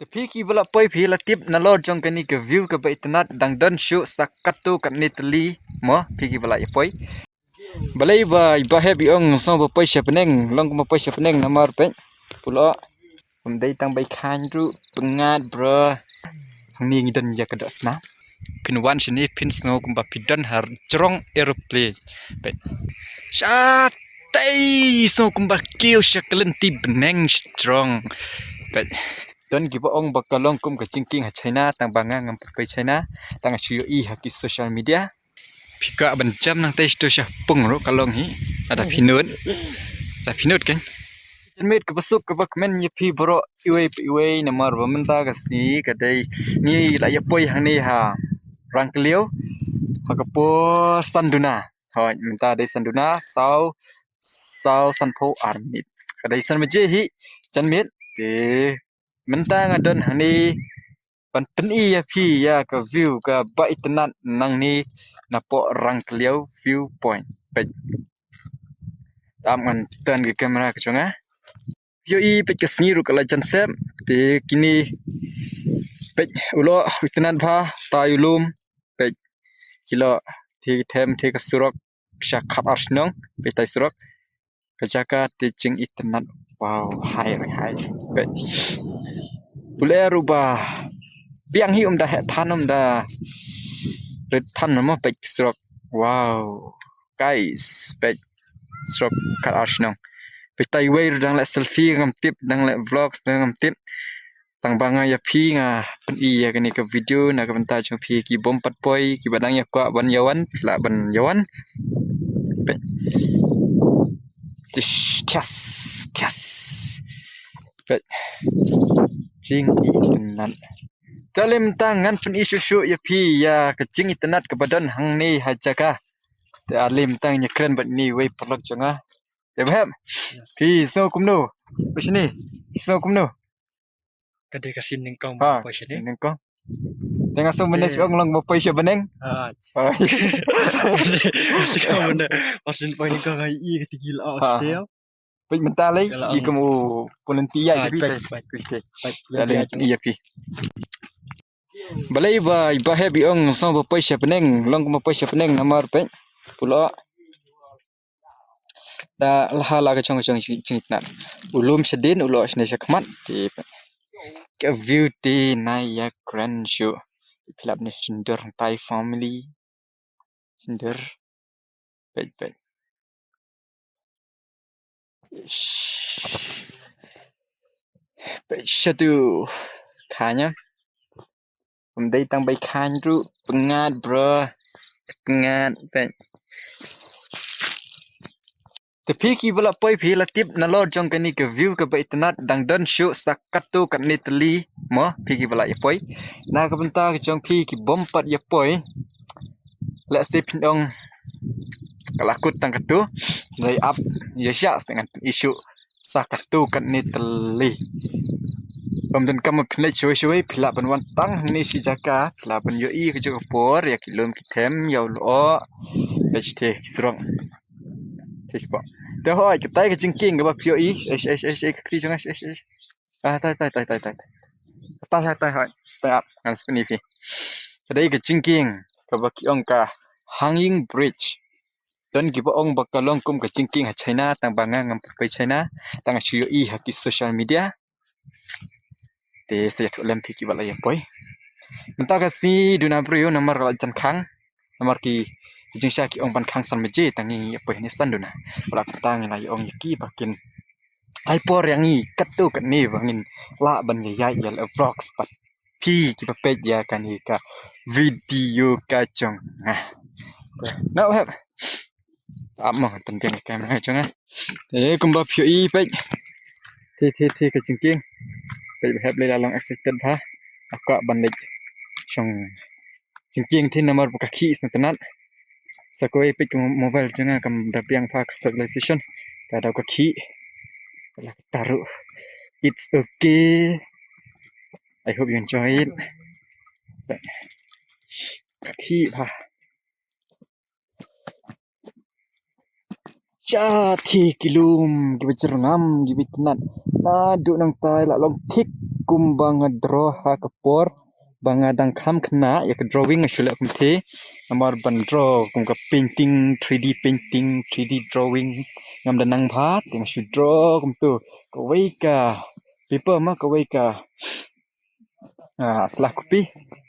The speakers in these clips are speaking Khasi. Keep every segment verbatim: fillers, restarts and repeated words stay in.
Te phi kiba la poi phi la tip nalor jong kane ka view kaba itynnad, dang don shuh sa katto katne tylli mo phi kiba la ïa poi. Balei ba i Bah Hep i ong sngewbha poi sha bneng, long kumba poi sha bneng namar peit. Pulok. Ym dei tang ba i khang ruh, pyngngad bro. Hangne ngi don ïa ka dohsnam. Phin wan shane phin sngew kumba phi don ha jrong aeroplane. Peit. Shatei sngew kumba kiew sha ka lynti bneng sha jrong. Peit. Don kiba ong ba ka long kum ka jingkieng ha China, tang ba nga ngam pat poi China, tang nga shu ïohi ha ki social media. Phi kwah ban jam nangtei sha pung ruh ka long hi. Lada phi nud. Lada phi nud kan. Janmiet kaba suk kaba kmen ïa phi baroh iwei pa iwei namar ba mynta ka sngi ka dei ngi la ïa poi hangne ha Rangkylliaw ha ka por san duna. Hooid, mynta dei san duna, saw, saw sanphew ar minit. Ka dei san baje hi, janmiet. Te mynta nga don hangne ban pyni ïa phi ïa ka view kaba itynnad nangne napoh Rangkylliaw view point. Peit. Tam ngan turn ka camera ka jong nga. Ïohi peit ka sngi ruh ka la jan sep. Te kine peit u loh u itynnad bha, tai u lum. Peit ki loh te ki them te ka surok sha khatar shnong, peit tai surok. Ka jaka te jingitynnad. Wow, hai re hai. Peit. U lyer uba biang hi um da heh than um da rit than mo peit surok. Wow. Guys, peit surok khatar shnong. Peit tai wei ruh dang leh selfie ngam tip, dang leh vlogs dang ngam tip. Tang ba nga ïa phi nga pyni ïa kane ka video na ka bynta jong phi ki bym pat poi, kiba dang ïa kwah ban ïa wan, phi lah ban ïa wan. Peit. Tish, tias, tias. Peit. Jingitynnad. Te ale mynta ngan pyni shuh shuh ïa phi ïa ka jingitynnad kaba don hangne ha jaka. Te ale mynta ngan ïa kren bad ine iwei paralok jong nga. Te Bah Hep. Phi sngew kumno? Phi shane. Phi sngew kumno? Ka dei ka sien nyngkong ba poi shane. Sien nyngkong. Te nga sngew mynne phi ong long ba poi sha bneng. Ah. Ka dei ka sien nyngkong ba poi nyngkong ai i ka tiki la. Peit mynta lei i kum u pynlynti ïa ki peit. Ïa phi. Balei ba i Bah Hep i ong sngewbha poi sha bneng, long kumba poi sha bneng namar peit. Pulok. Da la ha la ka jong ka jong jingitynnad. U lum shadien u loh shane sha khmat. Te peit. Ka view te na ïa kren shuh. Phi lah ban ïa shyndur hangtai family. Shyndur. Peit, peit. Peit shatu. Khanya. Ym dei tang ba i khang ruh, pyngngad bro. Pyngngad, peit. Te phi kiba la poi phi la tip nalor jong kane ka view kaba itynnad, dang don shuh sa katto katne tylli mo phi kiba la ïa poi. Na ka bynta ka jong phi ki bym pat ïa poi. Lehse phin ong ka la kut tang katto. Lei ap ïa sha sa ngan pyni shuh sa katto katne tylli. Ym donkam ba phin leit shawei shawei, phi lah ban wan tang hangne shi jaka, phi lah ban ïohi ka jaka por ïa ki lum ki them ïa u loh. Peit te ki surok. Te hooid, katai ka jingkieng kaba phi ïohi. Eish, eish, eish, eish, ka kti jong nga, eish, eish, eish. Ah, tai, tai, tai, tai, tai. Tai, tai, tai, hooid. Tai ap, ngan sa pyni phi. Ka dei ka jingkieng kaba ki ong ka Hanging Bridge. Don kiba ong ba ka long kum ka jingkieng ha China, tang ba nga ngam pat poi China, tang nga shu ïohi ha ki social media. Te sa ïathuh lem phi kiba la ïa poi. Mynta ka sngi duna briew namar ka la jan khang. Namar ki, ki jingshisha ki ong ban khang san baje, tang ngi ïa poi hangne san duna. Ba la kata ngi la ïa ong ïa ki ba kin ai por ïa ngi katto katne ba ngin lah ban ïa ïaid ïa la vlogs pat phi kiba peit ïa kane ka video ka jong nga. Na Bah Hep. Ap mo, tang biang ka camera jong nga. Te kumba phi ïohi peit. Te te te ka jingkieng. Peit Bah Hep lei la long excited bha. Nga kwah ban leit shong jingkieng te namar ba ka khih sngewtynnad. Sa kawei peit ka mo-, mobile jong nga kam da biang bha ka stabilization. Ka da ka khih. Ka la ka taruh. It's okay. I hope you enjoy it. Ka khih bha. Sha thie ki lum kiba jyrngam kiba itynnat. Naduh nangta i la long thik kumba nga draw ha ka por ba nga dang kham khynnah. Ïa ka drawing nga shu leh kumtei. Namar ban draw kum ka painting, three D painting, three D drawing, ngam da nang bha, te nga shu draw kumtu. Kawei ka paper ma, kawei ka, ah, sla kopi.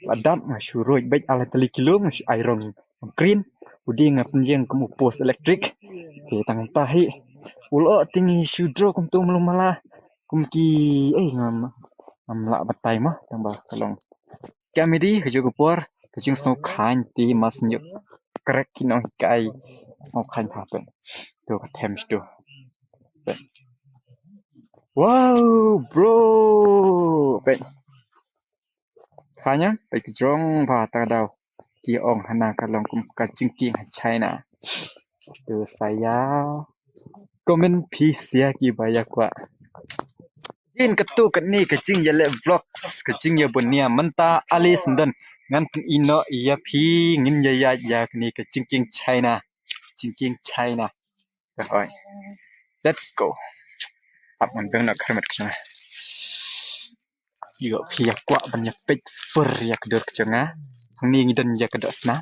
La dap, nga shu ruid beit ar lai tylli ki lum, nga shu ai rong green. U dei nga pynïeng kum u post elektrik. Te tang ta hi u lyoh te ngi shu draw kumtu malu mala. Kum ki, eh, ngam, ngam lah batai ma, tang ba ka long. Ka midi, ka juh ka por, ka jingsngewkhlaiñ te ma sngewkhreh ki nonghikai. Sngewkhlaiñ pha peit. To ka them shu. Wow, bro. Peit. Khlaiñ, peit ka jrong ba ta daw. Ki ong hana ka long kum ka jingkieng ha China. To sa ïa comment phi sia kiba ïa kwah. Jin katu kane ka jingïaleh vlogs, ka jingïabun nia mynta ale sngewdon. Ngan pyni noh ïa phi, ngin ïa ïaid ïa kane ka jingkieng China. Jingkieng China. Ka hoi. Let's go. Ap ngan beng noh ka helmet ka jong nga. Ïoh phi ïa kwah ban ïa peit fur ïa ka dur ka jong nga. Hangne ngi don ïa ka doh snam.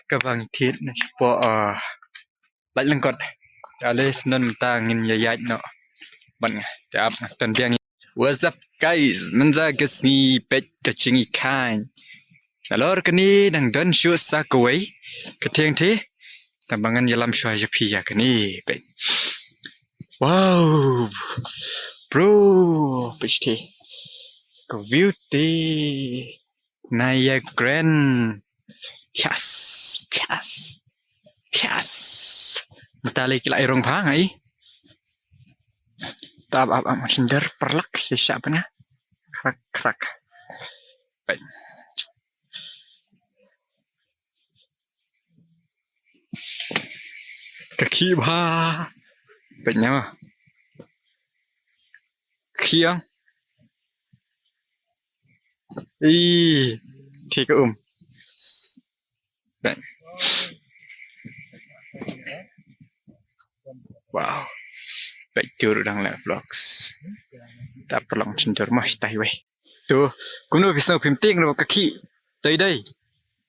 Kaba ngi thied na shapoh, ah, Lait lyngkot. Ale sngewdon mynta ngin ïa ïaid noh. Ban nga te ap nga ton biang. What's up guys? Mynta ka sngi peit ka jingïakhlaiñ. Nalor kane nang don shuh sa kawei ka thieng te. Tang ba ngan ïalam shuwa ïa phi ïa kane peit. Wow. Bro, peit te. Ka view te. Niagara. Yes, yes, yes. Mynta lei ki la ai rong bha ngi. Ap ap ap, sngewdon paralok shisha pynga. Krak krak. Bye. Ka khih bha. Peit ïa ma. Khih ïa. Ih, khih ka um. Peit. Wow. Peit tu ruh dang leh vlogs. Ta pynlong sngewdon mah tai wei. Tu, kumno phi sngew phim tieng ruh ka khih. Dei dei.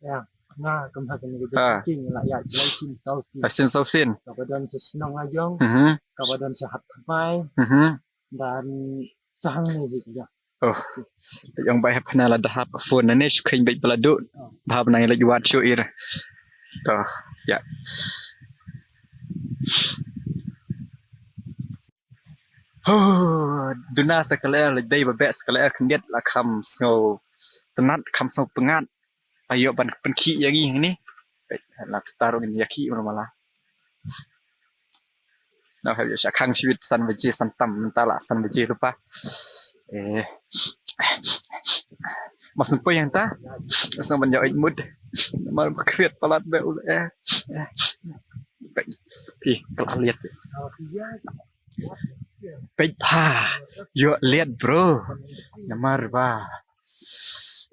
Ïa, nga kumba kane ka jingkieng la ïa lai sien saw sien. Lai sien saw sien. Kaba don sa shnong la jong. Mhm. Kaba don sa hap thymmai. Mhm. Dan sa hangne beit ka jong. Oh. Te ong ba hap hana la da hap ka phone na ne shu kheiñ beit ba la duh. Ba hap nang leit wad shu ir. To, ïa. Huh, duna sa ka lyer, leit dei ba beh sa ka lyer khyndiat la kham sngewtynnat, kham sngewpyngngad. Ïoh ban pynkhih ïa ngi hangne. Peit, la kata ruh ngin ïa khih mala mala. Nang hap ïoh shah khang shibit san baje san tam, mynta la san baje lypa. Eh. Mas nang poi hangta. Mas nang ban ïa oi mut. Namar ba khriat palat ba u leh. Eh. Peit, phi, ka la liat. Peit pha, ïoh liat bro. Namar ba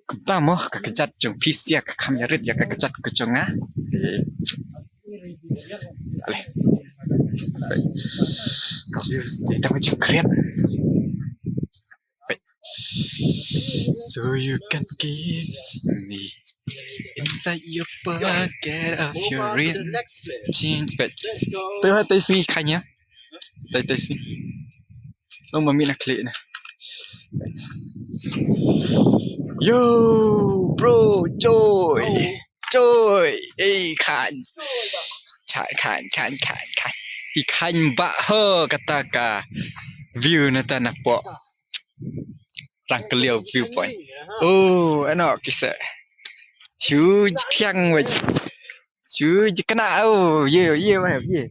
kumta mo ka kjat jong phi sia ka kham ïa rit ïa ka kjat ka jong nga. Eh. Ale. Ka view dei tang jingkhriat. Peit. So you can give me inside your pocket of your ring. Change, peit. Te ha te sngi kha nia. Te te sngi. Ong ma mi na klik na. Yo, bro, joy. Joy. Ei, khan. Khan, khan, khan, khan, khan. I khan ba ho kata ka view na ta na po. Rangkylliaw viewpoint. Oh, ano kisa. Shu kiang wei. Shu kena, oh, ye, ye, wei, ye.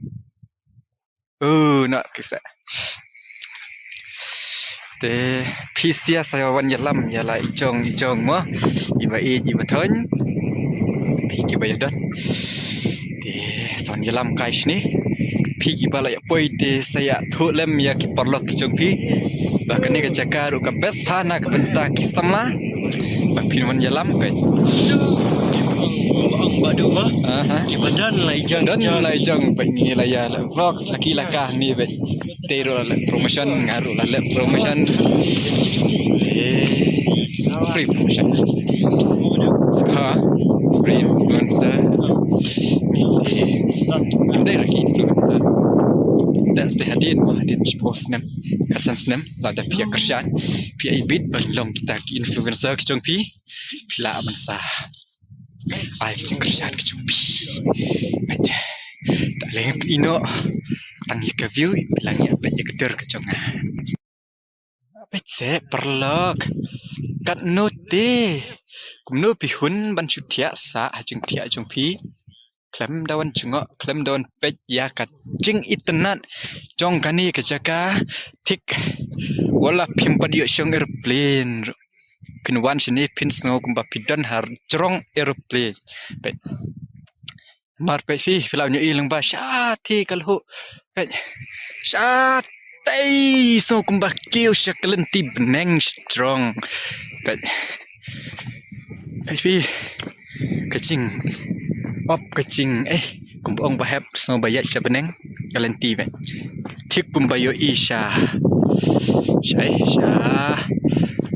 Oh, no kisa. Te phi sia sa wan ïalam ïa la i jong i jong mo. Iba ïeit iba thoiñ. Phi kiba ïadon. Te sa wan ïalam kai shini. Phi kiba la ïa poi te sa ïathuh lem ïa ki paralok ki jong phi. Ba kane ka jaka ruh ka best pha na ka bynta ki samla. Ba phin wan ïalam peit. Ong ba du ba. Aha. Ki ba don lai jong. Don lai jong, ba ngi la ïa la vlog sa ki la ka ni ba. Te ruh la promotion, nga ruh la leh promotion. Eh, free promotion. Ha, free influencer. Dei ruh ki influencer. That's the hadien, hadien shiphew snem. Khatsan snem, lada phi ïa kyrshan, phi ïa ibit ban long kita ki influencer ki jong phi. Phi lah ban sa ai ka jingkyrshan ka jong phi. Peit. Ta leh phi ïoh tang ïa ka view, phi lah ïa peit ïa ka dur ka jong nga. Peit se paralok. Katno te. Kumno phi hun ban shu thiah sah ha jingthiah jong phi. Khlem da wan jngoh, khlem da wan peit ïa ka jingitynnat jong kane ka jaka. Thik. Wat la phim pat ïoh shong aeroplane ruh, phin wan shane phin sngew kumba phi don ha jrong aeroplane. Peit. Mar peit phi, phi lah ïohi lyngba shatei ka lhuh. Peit. Shatei sngew kumba kiew sha ka lynti bneng sha jrong. Peit. Peit phi. Ka jing. Op ka jing. Eh, kumba ong ba hep sngew ba ïaid sha bneng. Ka lynti peit. Thik kumba ïohi sha. Sha, eh, sha.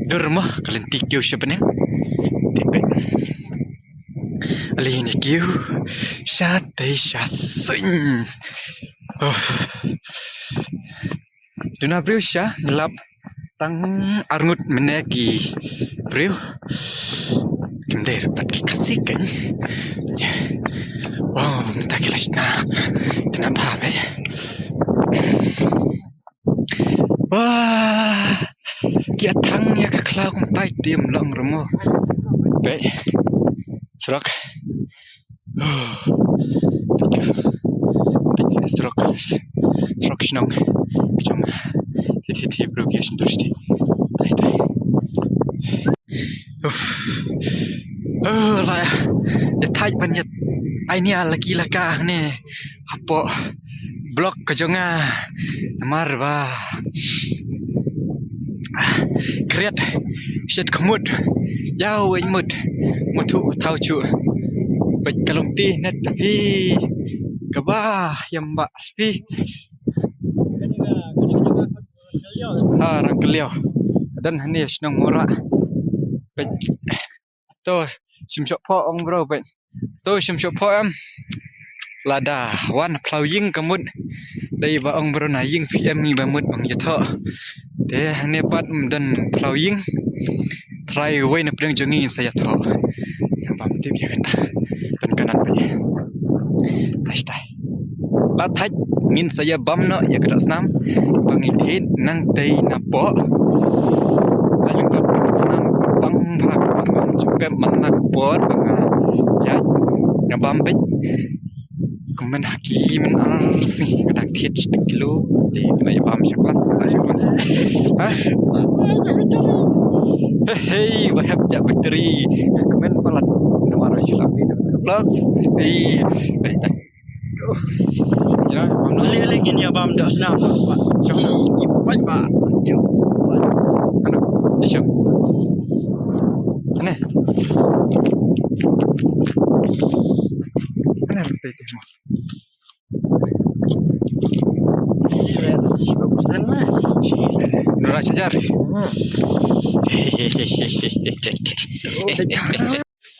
Dur mo, ka lynti kiew sha bneng. Te peit. Ale ngi kiew shatei sha suiñ. Uff. Duna briew sha ngi lap tang arngut mynne ki briew. Kim dei ruh pat ki Khasi kein. Wow, mynta ki la shna. Kynnoh bha bha. Wah, ki ïa thang ïa ka khlaw kumtai te ym long ruh mo. Peit. Surok. Peit surok. Surok shnong. Jong. Hi hi hi bro ki ïa shnong. Tai tai. Uff. Oh, la ïa thait ban ïa ai nia la ki la ka ne hapoh block ka jong nga. Namar ba, ah, kriat shet khmut. Ïaw ïa mut mut hu thaw chu. Bad ka long ti net hi kaba ïam ba spi. Ha Rangkylliaw. Don hangne shnong Mora. Peit. To shim shoh phoh ong bro peit. To shim shoh phoh em. Lada wan phlaw ïing ka mut. Dei ba ong bro na ïing phi em ngi ba mut bang ïathoh. Te hangne pat ym don phlaw ïing. Trai wei na pdeng jong ngi sa ïathoh. Bam tip ïa kata. Kan kanan peit. Hashtag. La thait ngin sa ïa bam noh ïa ka doh snam ba ngi thied nangtei napoh. La jingkot snam bang bha bang bam jingpep man la ka por ba nga ïa nga bam beit. Kumne ha ki men ar si ka dang thied shi kilo. Te nga ïa bam sha klas sha klas. Ha? Hei hei ba hep ja battery. Kumne palat. Namar ïa shu lap ni vlogs. Hei. Hei. Ïa, bam noh. Leh leh ngin ïa bam doh snam noh. Ba. Shong noh. Ki pai ba. Ïa. Ano. Ïa shong. Ane. Ane rute te mo. Nura Shajar.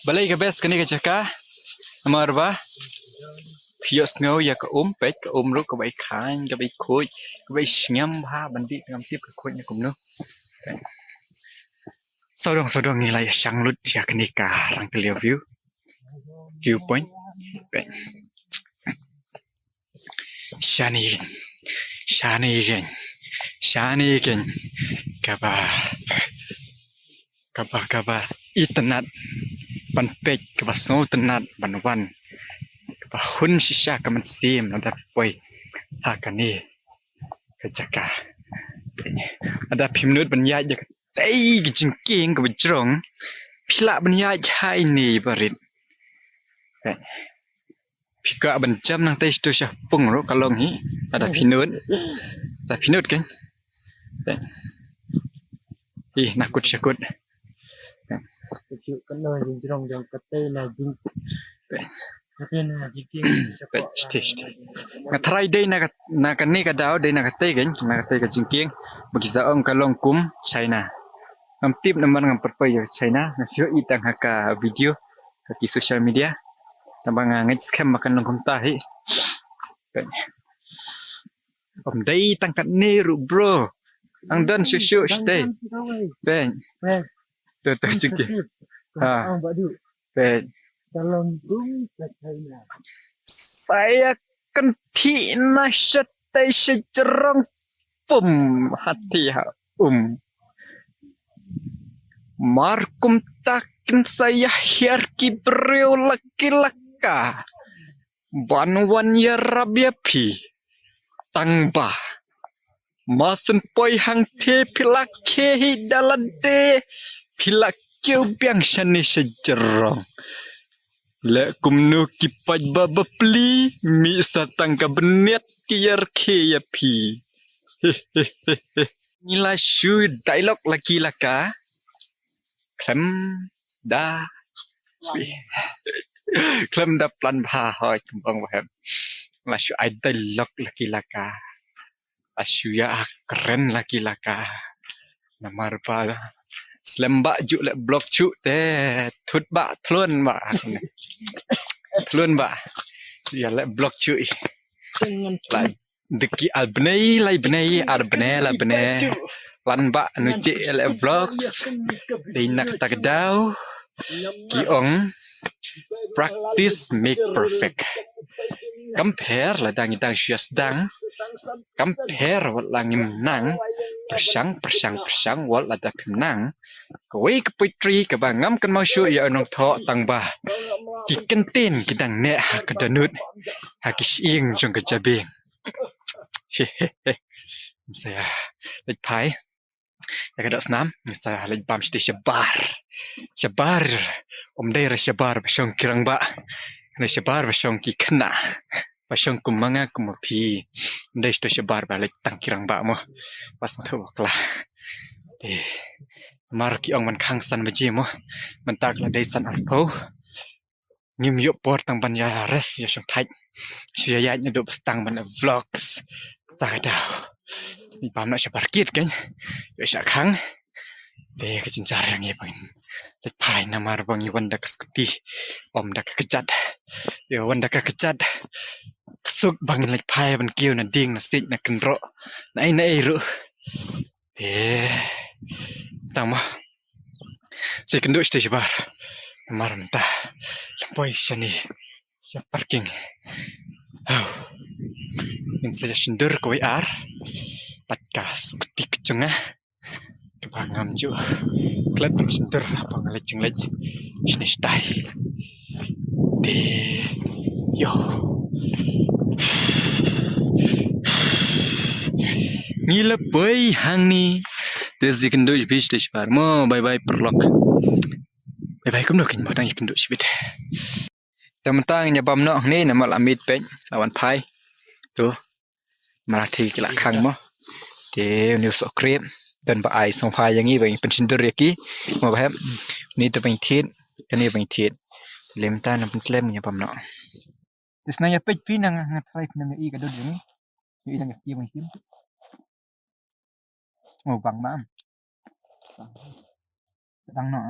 Balei ka best kane ka jaka. Namar ba phi ïohsngew ïa ka um, peit ka um ruh kaba i khaiñ, kaba i khuid, kaba i sngem bha ban dih, ngam tip ka khuid na kumno. Sawdong sawdong ngi la ïa shang lut ïa kane ka Rangkylliaw view. Viewpoint. Peit. Shane kein. Shane kein. Shane kein. Kaba, kaba, kaba itynnat ban peit, kaba sngewtynnat ban wan, kaba hun shisha ka mynsiem lada phi poi ha kane ka jaka. Lada phim nud ban ïaid ïa katei ka jingkieng kaba jrong, phi lah ban ïaid ha ine barit. Phi kwah ban jam nangtei shatu sha pung ruh ka long hi. Lada phi nud. Lada phi nud kein. Hi na kut sha kut. Ka jrong jong katei na jing Peit. Peit, shuh, shuh. Nga tharai dei na ka, na kane ka daw, dei na katei kein, na katei ka jingkieng ba ki sa ong ka long kum China. Ngam tip namar ngam pat poi ïa China, nga shu i tang ha ka video ha ki social media. Tangba nga ngeit skhem ba kan long kumta hi. Peit. Ym dei tang katne ruh, bro. Ang don shuh shuh shatei. Peit. Peit. To, to, jingkieng. Ha. Peit. Sa ïa kynthih na shatei shajrong, pum, hati ha um. Mar kumta kin sa ïa hiar ki briew la ki la ka ban wan ïarap ïa phi. Tangba ma syn poi hangtei phi la khie hi da lade, phi la kiew biang shane shajrong. Leh kumno ki paidbah bapli, mih sa tang ka bniat ki ïarkhie ïa phi. Ngi la shu dialogue la ki la ka. Khlem da, khlem da plan bha, hoi, kynbong ba hem. La shu ai dialogue la ki la ka. La shu ïa kren la ki la ka. Namar ba slem ba ju leh vlog shuh te, thut ba thlun ba. Thlun ba. Ïa leh vlog shuh i. Lai deki ar bnei, lai bnei, ar bnei, lai bnei. Lan ba nu cik leh vlogs. Dei na kata ka daw ki ong, practice make perfect. Kam pher lada ngi dang shu ïa sdang, kam pher wat la ngim nang. Pyrshang, pyrshang, pyrshang, wat lada phim nang. Kawei ka poetry kaba ngam kynmaw shuh ïa u nongthoh, tangba ki kyntien ki dang neh ha ka dohnud, ha ki shyieng jong ka jabieng. Sa ïa leit phai ïa ka doh snam, sa leit bam shatei shabar. Shabar. Ym dei re shabar ba shong ki rangbah, ne shabar ba shong ki khynnah, ba shong kum ma nga kum ma phi. Ym dei shatei shabar ba leit tang ki rangbah mo. Ba sngewthuh bakla. Te mar ki ong ban khang san baje mo, mynta ka la dei san arphew. Ngim ïoh por tang ban ïa rest, ïa shongthait. Shu ïa ïaid naduh ba sdang ban vlogs. Ta ka daw. Ngi bam noh shabar kit kein. Ïoh shah khang. Te ka jynjar ïa ngi ba ngin leit phai namar ba ngi wan da ka skuti, ym da ka kjat. Ïoh wan da ka kjat, ka suk ba ngin leit phai ban kiew na dieng na siej na kynroh, na ei na ei ruh. Te tang mo. Sa ïakynduh shatei shabar. Namar mynta lem poi shane sha parking. Haw. Ngin sa ïa shyndur kawei ar bad ka skuti ka jong nga kaba ngam ju klet ban shyndur haba nga leit jingleit shane shatai. Te ïoh. Ngi la poi hangne. Te sa ïakynduh shibit shatei shabar mo, bye bye paralok. Bye bye kumno kein mo, dang ïakynduh shibit. Te mynta ngin ïa bam noh hangne namar la miet peit, la wan phai. To. Marathi ki la khang mo. Te une u sohkriep don ba ai sngewbha ïa ngi ba ngin pynshyndur ïa ki. Mo ba hep. Une te ba ngi thied, kane ba ngi thied. Te lei mynta nang pynslem ngin ïa bam noh. Te sngewbha ïa peit phi, nang nga tharai phi nang ïohi ka dud jong ngi. Ïohi nang ïa ki ba ngi thied. Oh, bang ma. Dang noh.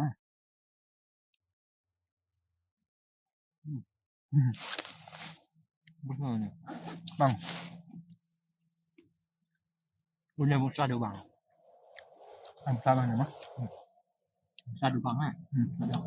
Bang. Udah buka dulu bang. Ang sabar nama. Sadu bang eh. Hmm. Sadu.